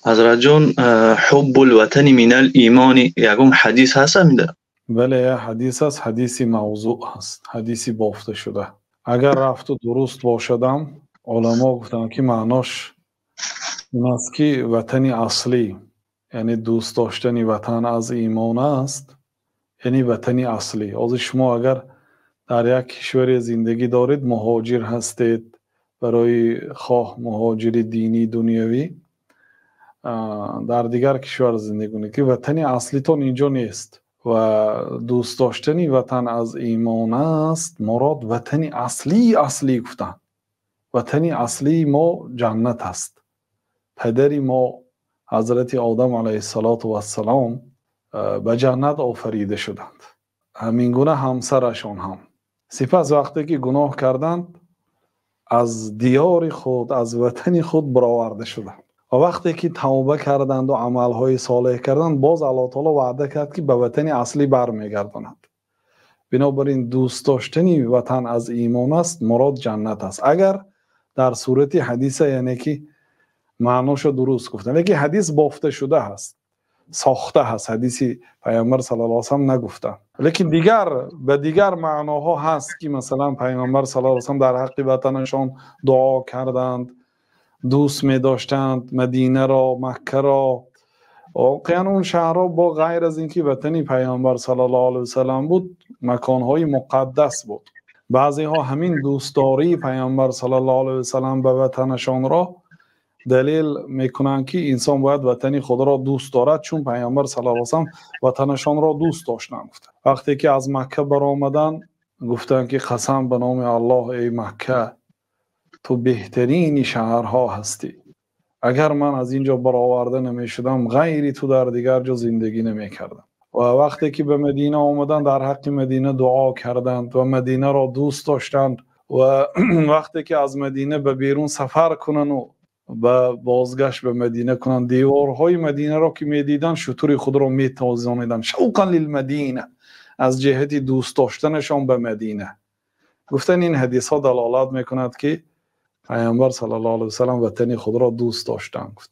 Ҳазратҷон, ҳуббул ватани минал имони ягон ҳадис ҳаст ҳамида? Бале, як ҳадис аст, ҳадиси мавзӯъ ҳаст, ҳадиси бофта шуда. Агар рафту дуруст бошадам, уламо гуфтанд, ки маънош ин аст, ки ватани аслӣ, яъне дӯст доштани ватан аз имон аст, яъне ватани аслӣ. Ҳозир шумо агар дар як кишваре зиндагӣ доред, муҳоҷир ҳастед, барои хоҳ муҳоҷири динӣ, дунявӣ, дар дигар кишвар зиндагӣ кунед, ки ватани аслитон инҷо нест ва дӯст доштани ватан аз имон аст, мурод ватани аслии аслӣ гуфтанд. Ватани аслии мо ҷаннат аст. Падари мо ҳазрати Одам алайҳиссалоту вассалом ба ҷаннат офарида шуданд. Ҳамин гуна ҳамсарашон ҳам. Сипас вақте ки гуноҳ карданд, аз диёри худ, аз ватани худ бароварда шуданд. Ва вақте ки тавба карданд ва амалҳои солеҳ карданд, боз Аллоҳ таоло ваъда кард, ки ба ватани аслӣ бармегардонад. Бинобар ин дӯст доштани ватан аз имон аст, мурод ҷаннат аст. Агар дар сурати ҳадиса, яъне ки маъношо дуруст гуфтанд, лекин ҳадис бофта шуда ҳаст, сохта ҳаст, ҳадиси Пайғамбар саллаллоҳу алайҳи васаллам нагуфтанд. Лекин дигар ба дигар маъноҳо ҳаст, ки масалан Пайғамбар саллаллоҳу алайҳи васаллам дар ҳаққи ватанашон дуо карданд, дӯст медоштанд Мадинаро, Маккаро. Воқеан он шаҳрҳо бо ғайр аз ин ки ватани Пайғамбар саллаллоҳу алайҳи васаллам буд, маконҳои муқаддас буд. Баъзеҳо ҳамин дӯстдории Пайғамбар саллаллоҳу алайҳи васаллам ба ватанашонро далел мекунанд, ки инсон бояд ватани худро дӯст дорад, чун Пайғамбар саллаллоҳу алайҳи васаллам ватанашонро дӯст доштанд. Гуфтанд. Вақте ки аз Макка баромаданд, гуфтанд, ки қасам ба номи Аллоҳ, эй Макка, ту беҳтарини шаҳрҳо ҳастӣ. Агар ман аз ин ҷо бароварда намешудам, ғайри ту дар дигар ҷо зиндагӣ намекардам. Ва вақте ки ба Мадина омаданд, дар ҳаққи Мадина дуо карданд ва Мадинаро дӯст доштанд. Ва вақте ки аз Мадина ба берун сафар кунанд ва ба бозгашт ба Мадина кунанд, деворҳои Мадинаро ки медиданд, шутури худро метозониданд. Шавқан лилмадина, аз ҷиҳати дӯст доштанашон ба Мадина. Гуфтан ин ҳадисҳо далолат мекунад, ки Пайғамбар саллаллоҳу алайҳи васаллам ватани худро дӯст доштанд. Гуфтанд.